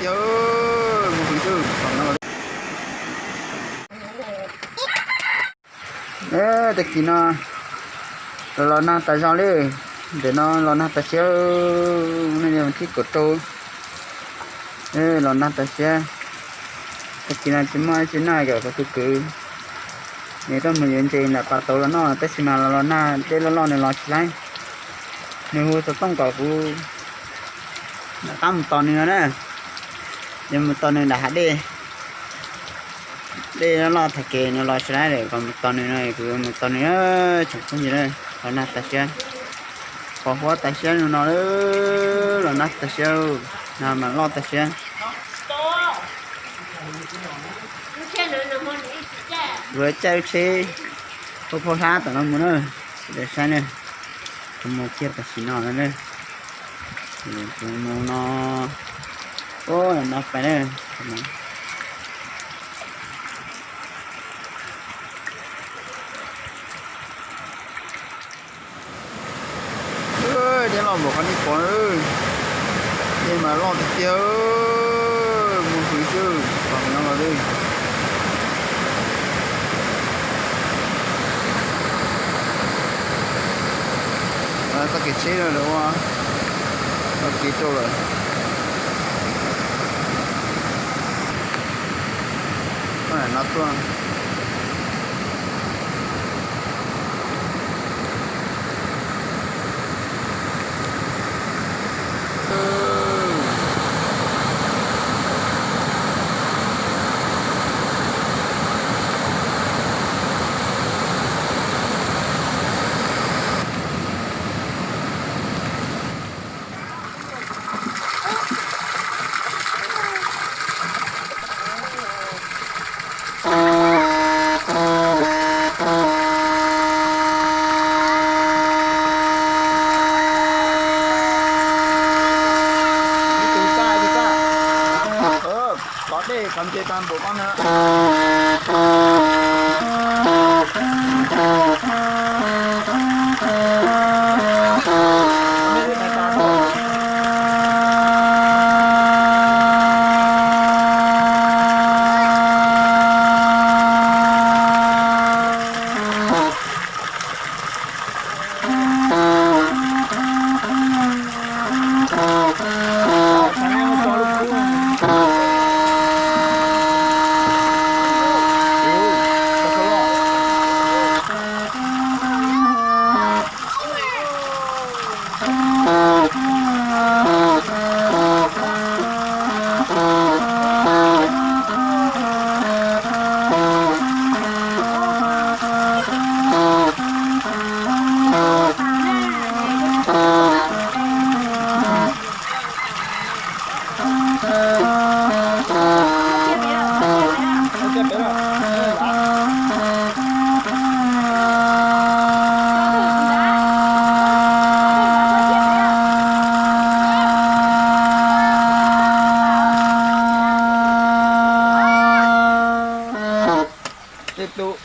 Tiag, mus hwv xwb. Tag kis no los los nag tas zog li, ntawm no los nag tas siab, no yog thib kaum rau, los nag tas siab. Tag kis no tsis muaj tsis noj yom, kuv tus kwv nws tuaj mus yuav ntses nram pas tauv los noj, tab sis mas los los nag dej loj loj nws los tsis laib. Nws hu xov tooj kom kuv rov qab mus tos nws no na. Yuav mus tos nws nram hav dej, dej loj loj tag kis nws los tsis laib lawm, kom mus tos nws no, kuv yuav mus tos nws tsoom phooj ywg na. Los nag tas siab, qhov huab tas siab no, los nag tas siab, nag mas loj tas siab. Kuv caij tsheb phau phau hlab tom no mus na, sawv daws saib na. Kuv mus kiag tam sim no na, kuv mus no, no pais na. Dej loj npaum qhov nej pom, dej mas loj tiag tiag, mus hwv xwb, pom no los li. Txoj kev tsheb no lawv ua, ua kev rau lawm. No tuaj. Qhov dej qhov ntses tag npaum koj na. Tej tus